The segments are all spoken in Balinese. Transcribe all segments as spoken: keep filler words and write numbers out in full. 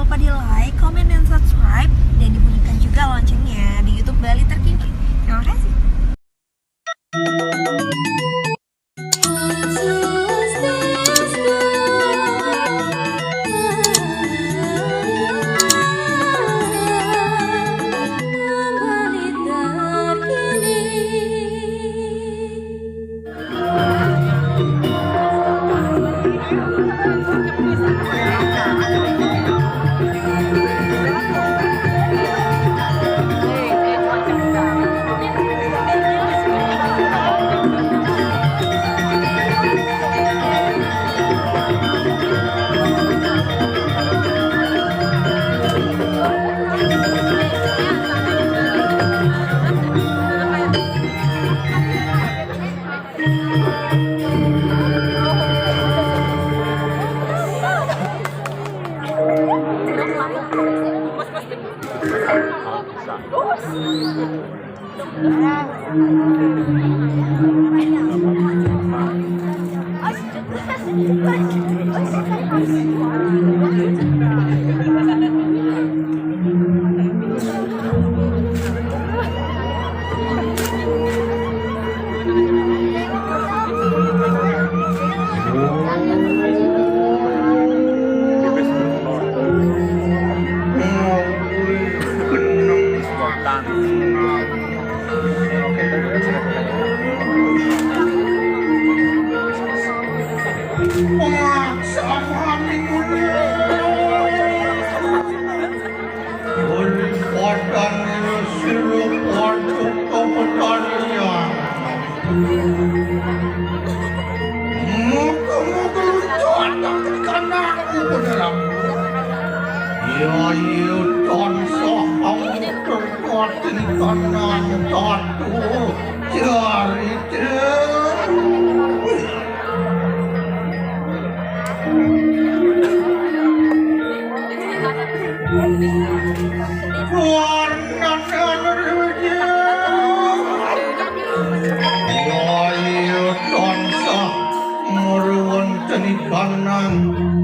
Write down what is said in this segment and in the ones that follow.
Jangan lupa di like, comment, dan subscribe, dan dibunyikan juga loncengnya di YouTube Bali Terkini. Terima kasih. Pemaksaan mulai. Uli padane sira padha kepetarian. Muga-muga lucu anak kanakku beneran. Ya, ya, tansah kamu terkuat di kanan tatu. Jari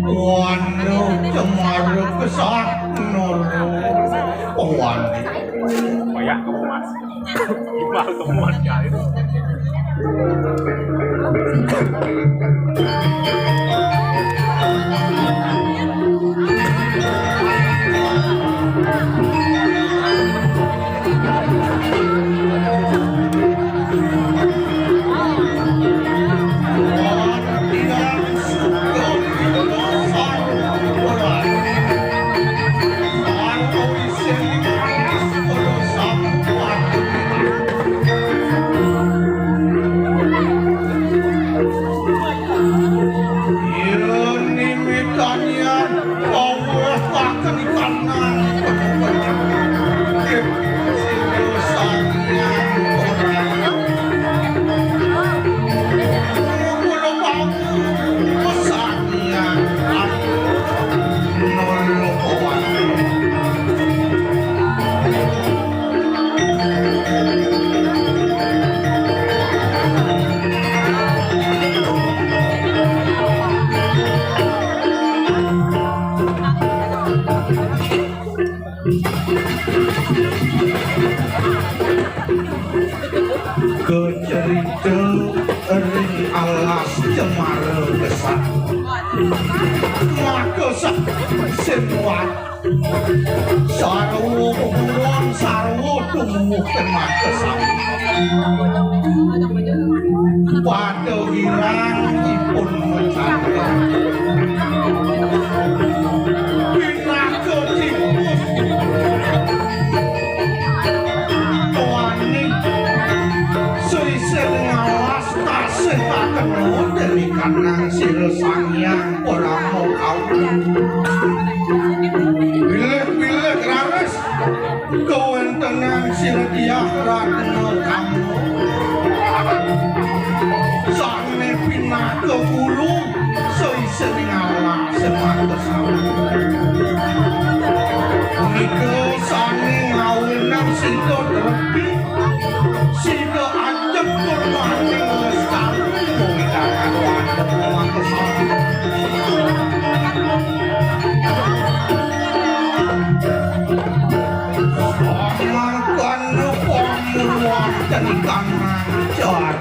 Wanu cemara kesah noro. Wanu. Wayah kamu, Mas. Gimana kamu, Mas? Ya, itu. Kecerita ring alas cemara besar. Maka sa-, sing wat-, sarwa beburon, sarwa tumbuh kemaka sami. Pada girang ipun macanda. Pinaka tikus. Tuaning seisin ngalas tasih kakena dening kanang sira Sang Hyang Parama Kawi. Bilih-bilih raris kawentenan sira Diah Ratna Kama. Sane pinaka guru seisin ngalah semata sawi. Punika sane ngawinang sida drepi, sida ajeng tur maning lestari. Wewidangan wanda semata sawi. Ikan mancor.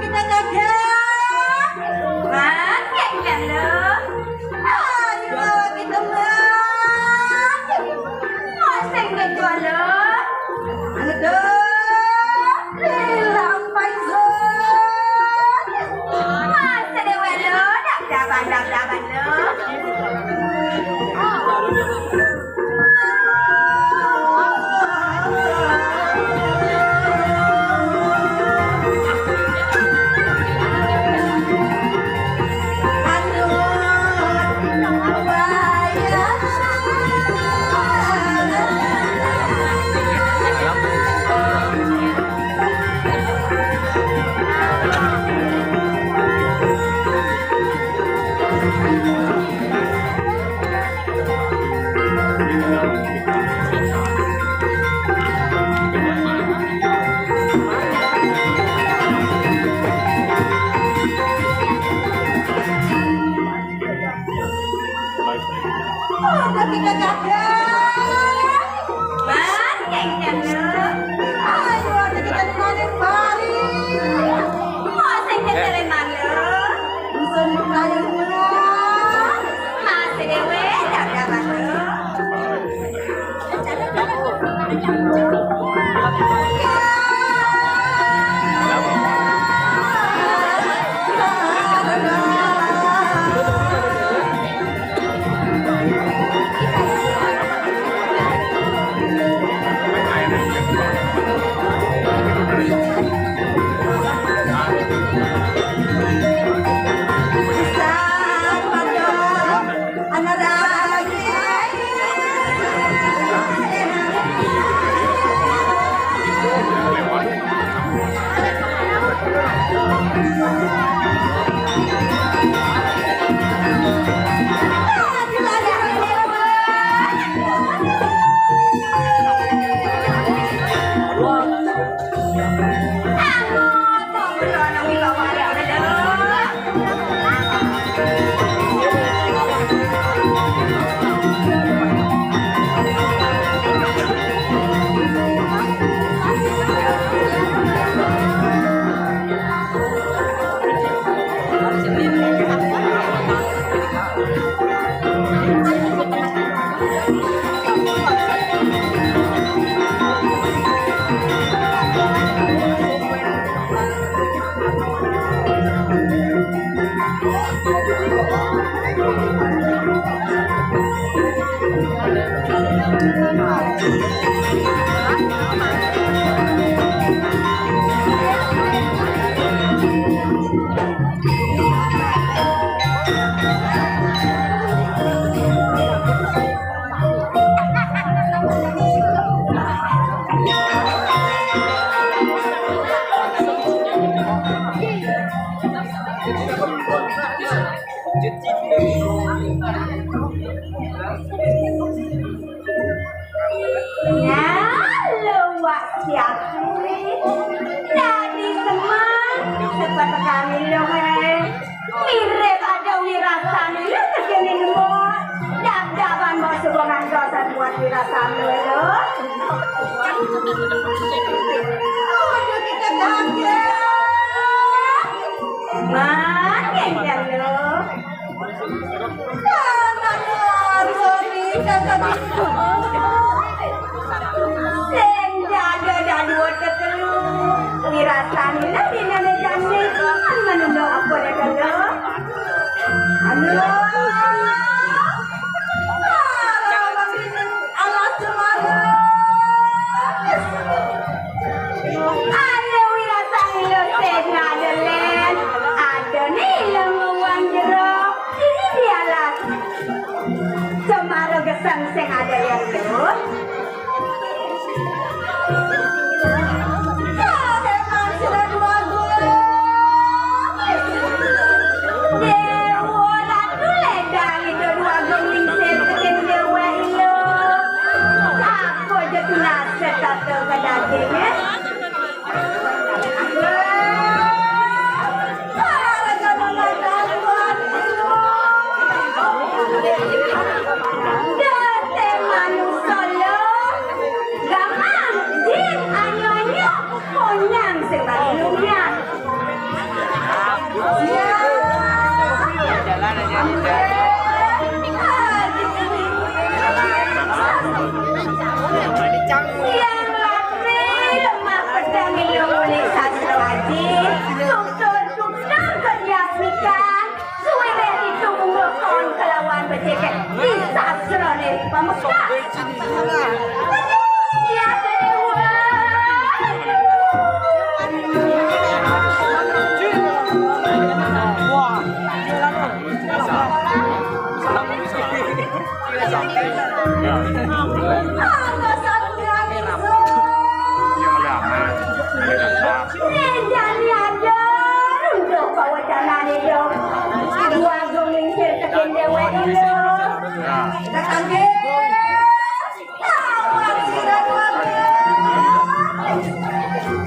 Gagah. Mas, gagah lho. Ayo, kita mas. Mas, sing gagah lho. Aduh, lila, Pak Zul. Mas, dewe lho, dak daban, dak daban lho. Ada kita gagal. Bang, yang jana. Ayo, ada kita di mana, Bari? Mau saya jalan mana? Bisa di mana? Masih dewe, tak ada mana. Nah, luwak siatri. Dadi seman, sepat kami lho, he. Mirip ada wirasane lho, tegene nembok. Dadakan mbok subangan dosen buat wirasane lho. Aduh, kita kaget. Makin lho. Sing jaga dadua tetelu. Wirasane lah dinane jane. Menunda apa ya, Kak? Halo. Alah, Semara. Ada wirasane lho, sing ada len. Ada nih lho, wong jero. Ini dialah. Semara gesang sing ada yang lho. Siang. Siang latri lemah pedang ilung oleh sastra aji. Tuntun tuntun kedias ikan. Suwireh ditu mungguh kawan kelawan becikek. Di sastra ne pamekak. Ya, Dewa.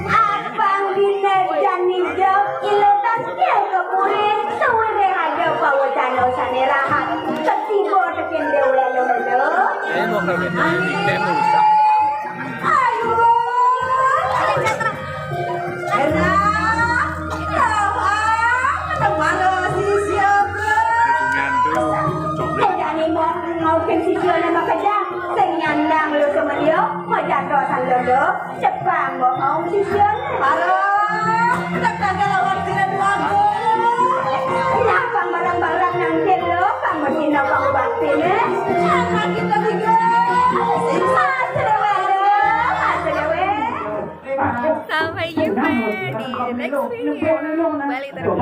Abang bine jani jok, ila tangkil ka puri, suwireh ada pawecana sane rahat, katiba teken Dewa Lelo. Aduh, enak, tawa, kemana sisya, bro? Kok jani mau ngaukin sisya nama kerja, sing nyandang lu sama dia, mau jatuh sama lu. Cepang bohong sisyen. Parah. Tak kagak lawan sira delaku. Nyapang barang-barang nangkil lo, pang betina, pang bakti ne. Anak kita tiga. Mas Dewa lo, Mas Dewa. Sampai jumpa di next video. Balik terus.